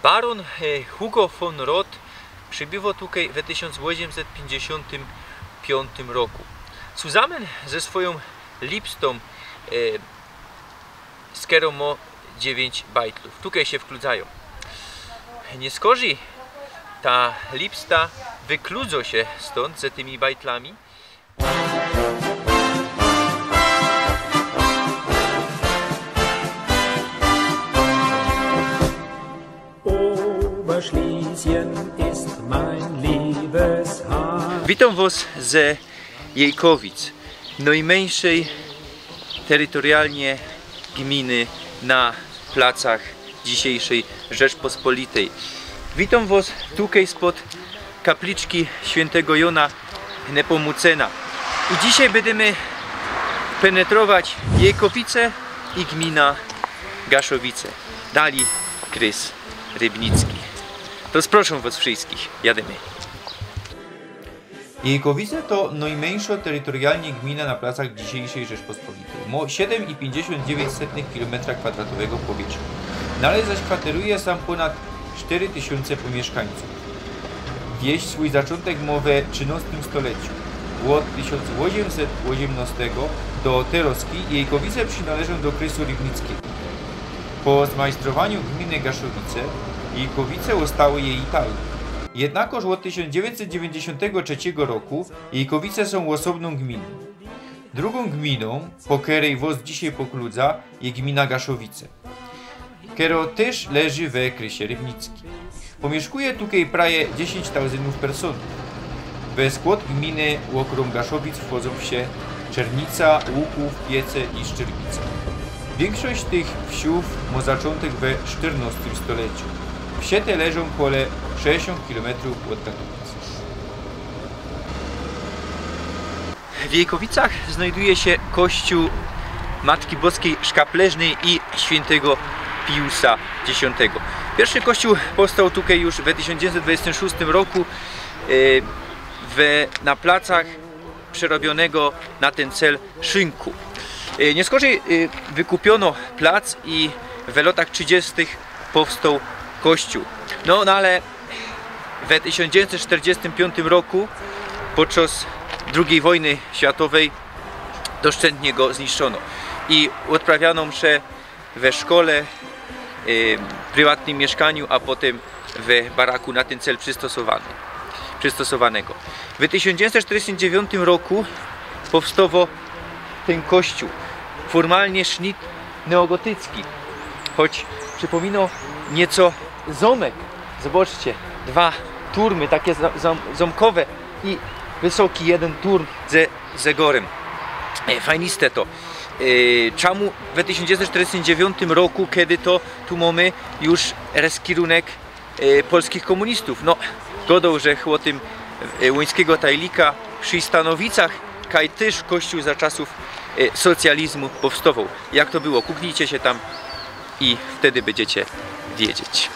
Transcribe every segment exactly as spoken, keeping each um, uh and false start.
Baron, e, Hugo von Roth przybyło tukej we tysiōnc ôziemset piyńćdziesiōntym piōntym roku. Zusammen ze swojōm Lipstōm, e, z kerōm mo dziewięć bajtlōw. Tukej sie wkludzają. Niyskorzij ta Lipsta wykludzo sie stōnd ze tymi bajtlami. Oberschlesien ist mein liebes Heim. Witōm wos ze Jejkowic, nojmyńszej terytorialnie gminy na placach dzisiejszej Rzeczpospolitej. Witōm wos tukej spod kapliczki świyntego Jōna Nepōmucena. I dzisiej bydymy penetrować Jejkowice i gmina Gaszowice. Dali krys rybnicki. To proszōm wos wszyjskich, jadymy. Jejkowice to nojmyńszŏ terytorialnie gmina na placach dzisiejszej Rzeczpospolitej. Mo siedym i piyńćdziesiōnt dziewiyńć setnych kilometra kwadratowego powierzchni. Nale zaś kwateruje sam pōnad sztery tysiōnce pōmiyszkańcōw. Wieś swōj zaczōntek mo we trzynŏstym stoleciu. Ôd tysiōnc ôziymset ôziymnŏstego do terŏzki Jejkowice przinŏleżōm do krysu rybnickigo. Po zmajstrowaniu gminy Gaszowice Jejkowice ôstały jeji tajōm. Jednakoż ôd tysiōnc dziewiyńćset dziewiyńćdziesiōntego trzecigo roku Jejkowice sōm ôsobnōm gminōm. Drugōm gminōm, po kerej wos dzisiej pokludza, je gmina Gaszowice, kerŏ tyż leży we krysie rybnickim. Pōmiyszkuje tukej prawie dziesiyńć tauzyndōw personōw. We skłŏd gminy ôkrōm Gaszowic wchodzōm wsie Czernica, Łukōw, Piece i Szczyrbice. Wiynksość tych wsiōw mo zaczōntek we sztyrnŏstym stoleciu. Wsie te leżōm kole szesćdziesiōnt kilometrōw ôd Katowic. W Jejkowicach znajduje sie kościōł Matki Boskij Szkapleżnyj i świyntego Piusa dziesiōntego. Piyrszy kościōł powstoł tukej już we tysiōnc dziewiyńćset dwudziestym szōstym roku, e, we, na placach przerobionego na tyn cel szynku. E, niyskorzij, e, wykupiono plac i we lotach trzidziestych powstoł kościōł. No, no ale we tysiōnc dziewiyńćset sztyrdziestym piōntym roku, podczas drugij wojny światowej, doszczętnie go zniszczono. I ôdprawiano msze we szkole, e, prywatnym miyszkaniu, a potym we baraku na tyn cel przystosowany, przystosowanego. We tysiōnc dziewiyńćset sztyrdziestym dziewiōntym roku powstowo tyn kościōł. Formalnie sznit neogotycki, choć przipōmino niyco zōmek. Zobaczcie, dwa turmy, take zo-, zōm-, zōmkowe i wysoki jedyn turm ze zegorym. E, fajniste to. E, czamu we tysiōnc dziewiyńćset sztyrdziestym dziewiōntym roku, kedy to tu mōmy już reskirunek, e, polskich kōmunistōw? No, godoł żech ô tym, e, Łońskigo Tajlika przi Stanowicach, kaj tyż kościōł za czasōw, e, socjalizmu powstowoł. Jak to było? Kuknijcie sie tam i wtedy bydziecie wiedzieć.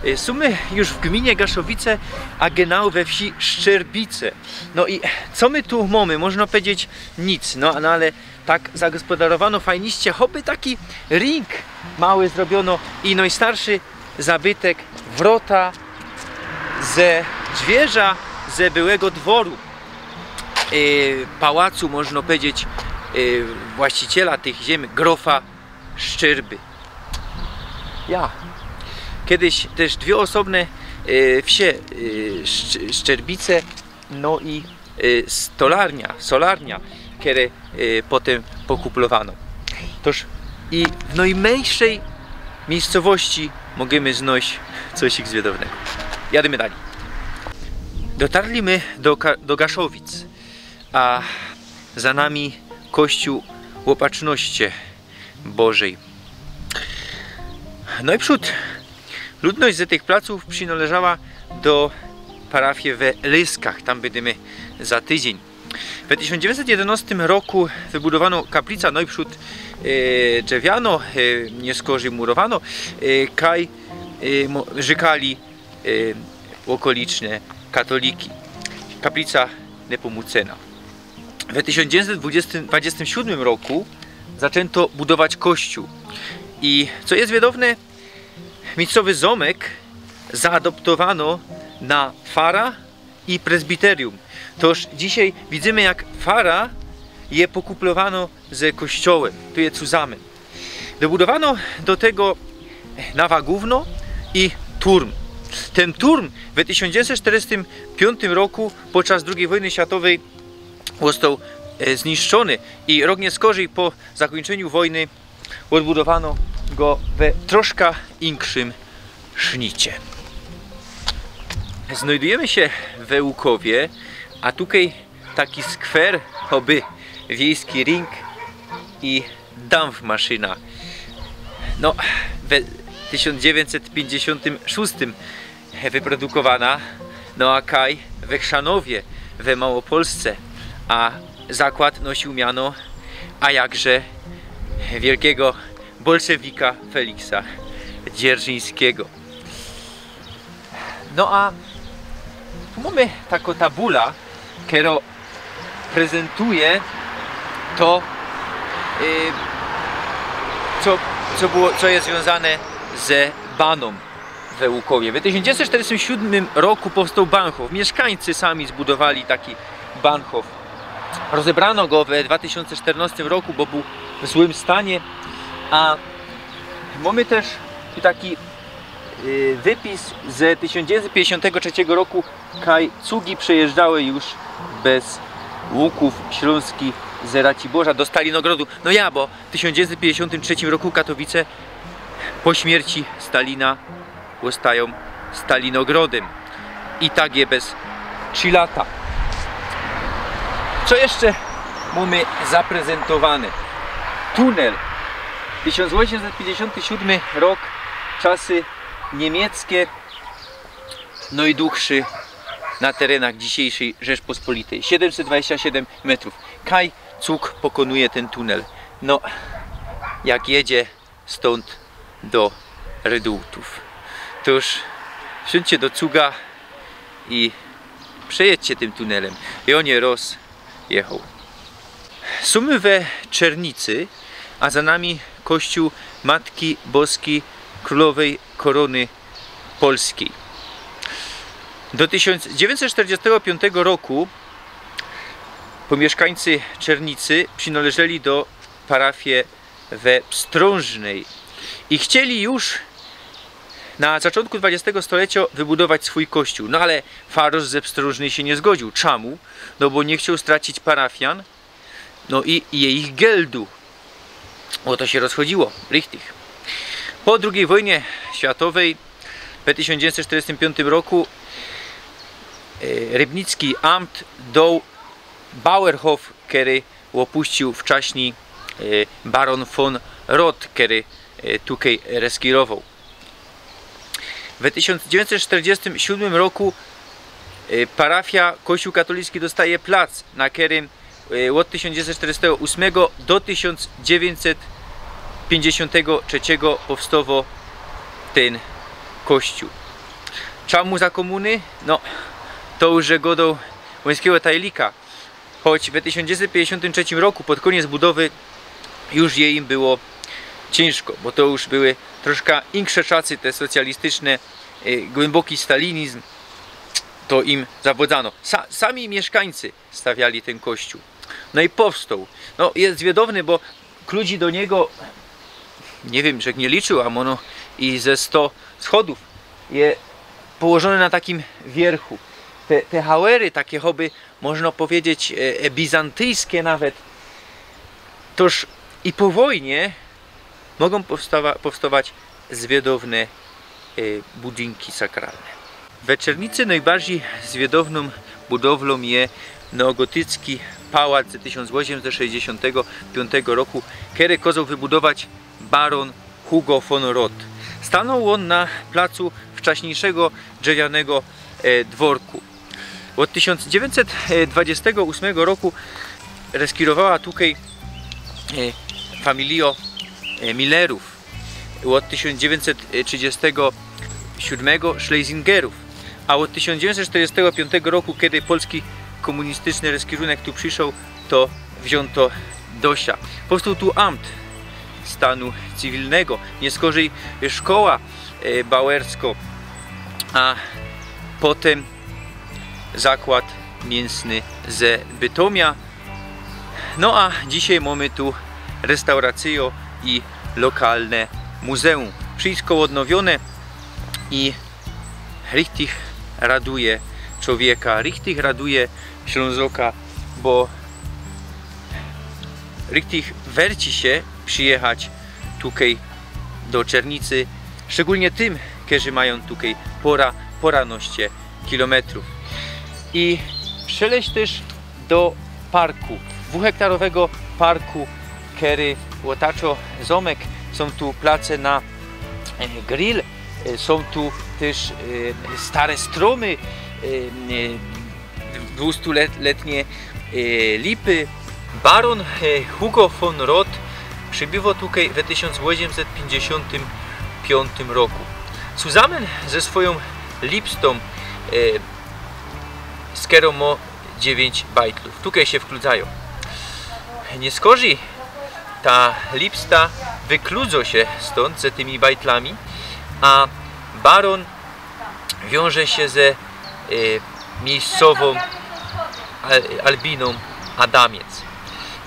E, sōm my już w gminie Gaszowice, a genau we wsi Szczyrbice. No i co my tu mōmy? Można pedzieć nic, no, no ale tak zagospodarowano fajniście, choćby taki ring mały zrobiono i nojstarszy zabytek, wrota ze dźwierza, ze byłego dworu, e, pałacu, można pedzieć, e, właściciela tych ziymi, grofa Szczyrby. Ja. Kedyś tyż dwie ôsobne, e, wsie, e, Szcz-, Szczyrbice, no i, e, stolarnia, solarnia, kere, e, potym pokuplowano. Toż i w nojmyńszej miyjscowości możymy znojś coś zwiadownego. Jadymy dalij. Dotarli my do Ka-, do Gaszowic, a za nami kościōł Ôpatrzności Bożyj. Nojprzōd ludność ze tych placōw przinŏleżała do parafie we Lyskach. Tam bydymy za tydziyń. We tysiōnc dziewiyńćset jedynŏstym roku wybudowano kaplica, nojprzōd, e, drzewiano, e, niyskorzij murowano, e, kaj, e, mo-, rzykali, e, ôkoliczne katoliki. Kaplica Nepōmucena. We tysiōnc dziewiyńćset dwudziestym, dwudziestym siódmym roku zaczynto budować kościōł. I co je zwiadowne, miyjscowy zōmek Zaadoptowano na fara i prezbiterium. Toż dzisiej widzymy, jak fara je pokuplowano ze kościołym. Tu je cuzamen. Dobudowano do tego nawa gōwno i turm. Tyn turm we tysiōnc dziewiyńćset sztyrdziestym piōntym roku podczas drugij wojny światowej ôstoł, e, zniszczōny i rok niy skorzij po zakōńczyniu wojny ôdbudowano go we troszka inkszym sznicie. Znojdyjymy sie we Łukowie, a tukej taki skwer, choby wiejski ring i dampmaszyna. No, we tysiōnc dziewiyńćset piyńćdziesiōntym szōstym wyprodukowana, no a kaj we Chrzanowie, we Małopolsce, a zakład nosił miano, a jakże, wielkigo bolszewika Feliksa Dzierżyńskigo. No a tu mōmy takõ tabula, kero prezentuje to, y, co, co było, co je zwiōnzane ze banōm we Łukowie. We tysiōnc dziewiyńćset sztyrdziestym siódmym roku powstoł Bahnhof. Miyszkańcy sami zbudowali taki Bahnhof. Rozebrano go we dwa tysiōnce sztyrnostym roku, bo bōł w złym stanie. A mōmy tyż taki, y, wypis ze tysiōnc dziewiyńćset piyńćdziesiōntego trzeciego roku, kaj cugi przejyżdżały już bez Łukōw, Ślōnski, z Raciborza do Stalinogrodu. No ja, bo tysiōnc dziewiyńćset piyńćdziesiōntym trzecim roku Katowice po śmierci Stalina ôstajōm Stalinogrodym. I tak je bez trzi lata. Co jeszcze mōmy zaprezentowane? Tunel. Tysiōnc ôziymset piyńćdziesiōnty siódmy rok, czasy niymieckie. Nojdugszy na terenach dzisiejszyj Rzeczpospolitej. Siedymset dwadzieścia siedym metrōw. Kaj cug pokōnuje tyn tunel. No, jak jedzie stōnd do Redutōw, to już wsiōndźcie do cuga i przejedźcie tym tunelym. I ôn je roz jechoł. Sōmy we Czernicy, a za nami kościół Matki Boskij Krōlowyj Korōny Polskij. Do tysiōnc dziewiyńćset sztyrdziestego piōntego roku pōmiyszkańcy Czernicy przinŏleżyli do parafije we Pstrōnżnyj i chcieli już na zaczōntku dwudziestego stoleciŏ wybudować swōj kościół. No ale farosz ze Pstrōnżnyj sie niy zgodziōł. Czamu? No bo niy chcioł stracić parafian, no i, i jejich geldu. Ô to sie rozchodziło, richtig. Po drugij wojnie światowej, we tysiōnc dziewiyńćset sztyrdziestym piōntym roku, e, rybnicki amt doł Bauerhof, kery ôpuściōł wczaśnij, e, baron von Roth, kery, e, tukej reskirowoł. We tysiōnc dziewiyńćset sztyrdziestym siódmym roku, e, parafija, kościół katolickij dostaje plac, na kerym, e, ôd tysiōnc dziewiyńćset sztyrdziestego ósmego do tysiōnc dziewiyńćset piyńćdziesiōntego trzeciego powstowo tyn kościół. Czamu za kōmuny? No, to już żech godoł ôńskigo tajlika. Choć we tysiōnc dziewiyńćset piyńćdziesiōntym trzecim roku, pod kōniec budowy, już je im było ciynżko, bo to już były troszka insze czasy, te socjalistyczne, e, głymboki stalinizm, to im zawŏdzano. Sa-, sami miyszkańcy stawiali tyn kościół. No i powstoł. No, je zwiadowny, bo kluczi do niego, niy wiym, żech niy liczył, a mono i ze sto schodōw, je położōny na takim wierchu. Te, te hawery, take choby, można powiedzieć, e, e, bizantyjske nawet. Toż i po wojnie mogōm powstawa-, powstować zwiadowne, e, budynki sakralne. We Czernicy nojbardzij zwiadownōm budowlōm je neogotycki pałac ze tysiōnc ôziymset sześćdziesiōntego piōntego roku, kery kozoł wybudować baron Hugo von Roth. Stanoł ôn na placu wczaśniyjszego drzewianygo, e, dworku. Ôd tysiōnc dziewiyńćset dwudziestego ósmego roku reskirowała tukej, e, familijŏ, e, Millerōw. Ôd tysiōnc dziewiyńćset trzidziestego siódmego Schlesingerōw. A ôd tysiōnc dziewiyńćset sztyrdziestego piōntego roku, kery polski kōmunistyczny reskirunek tu prziszoł, to wziōnto do sia. Powstoł tu amt stanu cywilnego, niy skorzij szkoła, e, bauersko, A potym zakład miynszny ze Bytomia. No a dzisiej mōmy tu restauracyjõ i lokalne muzeum. Wszystko ôdnowiōne i richtig raduje czowieka, richtig raduje Ślōnzoka, bo richtig werci sie przijechać tukej do Czernicy, szczegōlnie tym, kerzy majōm tukej pora, poranoście kilometrōw. I przeleć tyż do parku, dwuhektarowego parku, kery ôtaczo zōmek. Sōm tu place na, e, grill, e, sōm tu tyż, e, stare strōmy, e, e, dwustuletnie, e, lipy. Baron, e, Hugo von Roth przebywoł tukej we tysiōnc ôziemset piyńćdziesiōntym piōntym roku. Zusamyn ze swojōm Liebstōm, e, z kerōm mŏ dziewiyńć bajtlōw. Tukej sie wkludzają. Niyskorzij ta Liebsta wykludzo sie stōnd ze tymi bajtlami, a baron wiąże sie ze, e, miyjscowōm Al-, Albinōm Adamiec.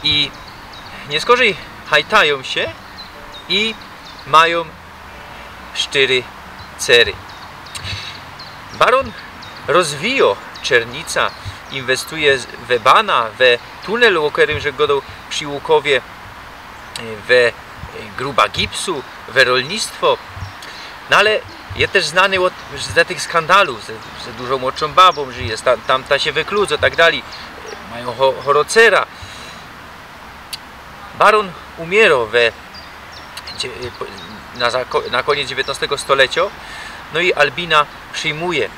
I niyskorzij hajtajōm sie i majōm sztyry cery. Baron rozwijo Czernica, inwestuje z-, we bana, we tunel, ô kerym żech gŏdoł przi Łukowie, e, we, e, gruba gipsu, we rolnictwo. No ale je tyż znany ôd, ze tych skandalōw, ze, ze dużo młodszōm babōm żyje, ta-, tamta sie wykludzo, tak dalij. E, majōm cho-, chorocera. Baron umiyro we, dzie-, po-, na zako-, na kōniec dziewiyntnŏstego stolecjo, no i Albina przijmuje,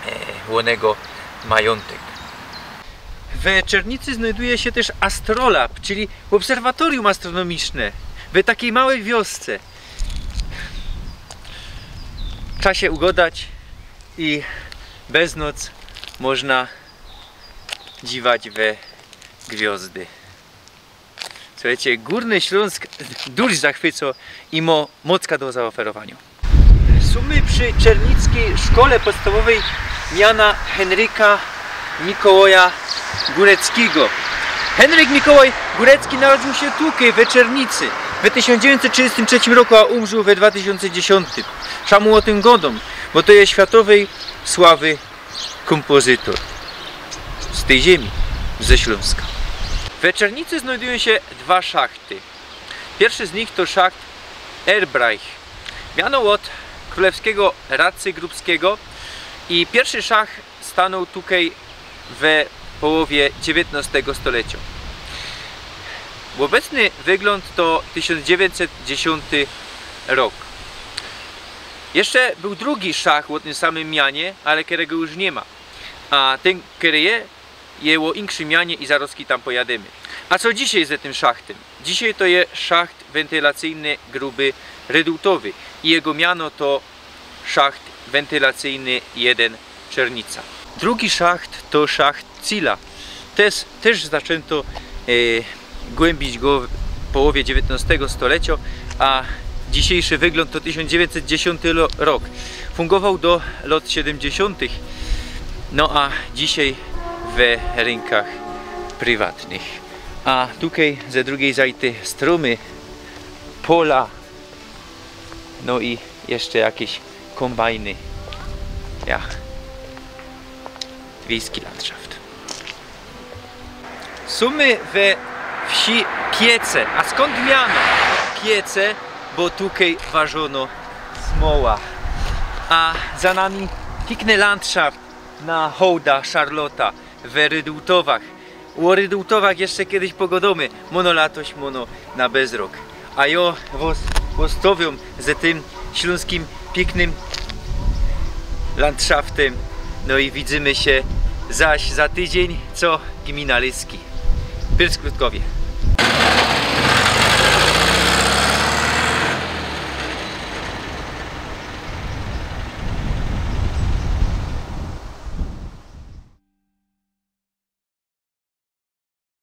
e, ô niego majōntek. We Czernicy znajduje sie tyż astrolab, czyli ôbserwatorium astronomiczne, we takij małej wiosce. Trza sie ugŏdać i bez noc można dziwać we gwiŏzdy. Suchejcie, Gōrny Ślōnsk dusz zachwycŏ i mŏ mocka do zaoferowaniŏ. Sōm my przi Czernickiej Szkole Podstawowej miana Henryka Mikołaja Góreckigo. Henryk Mikołaj Górecki narodziōł sie tukej, we Czernicy, we tysiōnc dziewiyńćset trzidziestym trzecim roku, a umrzōł we dwa tysiōnce dziesiōntym. Sōm ô tym gŏdōm, bo to je światowej sławy kōmpozytor z tyj ziymie, ze Ślōnska. We Czernicy znajdujōm sie dwa szachty. Piyrszy z nich to szacht Erbreich. Miano ôd krōlewskigo radcy grubskigo i piyrszy szacht stanōł tukej we połowie dziewiyntnŏstego stolecjo. Ôbecny wyglōnd to tysiōnc dziewiyńćset dziesiōnty rok. Jeszcze bōł drugi szacht ô tym samym mianie, ale kerego już niy ma. A tyn, kery je, je ô inkszym mianie i zarŏzki tam pojadymy. A co dzisiej ze tym szachtym? Dzisiej to je szacht wentylacyjny gruby Redoutowy i jego miano to szacht wentylacyjny jeden Czernica. Drugi szacht to szacht Cila. Tyż, tyż zaczynto, e, głymbić go w połowie dziewiyntnŏstego stolecjo, a dzisiejszy wyglōnd to tysiōnc dziewiyńćset dziesiōnty lo-, rok. Fungowoł do lŏt siedymdziesiōntych, no a dzisiej we rynkach prywatnych. A tukej ze drugij zajty strōmy, pola, no i jeszcze jakeś kōmbajny. Ja. Wiejski landszaft. Sōm my we wsi Piece. A skōnd miano Piece? Bo tukej warzono smoła. A za nami piykny landszaft na hołda Szarlota we Redoutowych. Ô Redoutowych jeszcze kejś pogŏdōmy, mōno latoś, mōno na bezrok. A jŏ wŏs ôstawiōm ze tym ślōnskim piyknym landszaftem. No i widzymy sie zaś za tydziyń, co gmina Lyski. Pyrsk Ludkowie.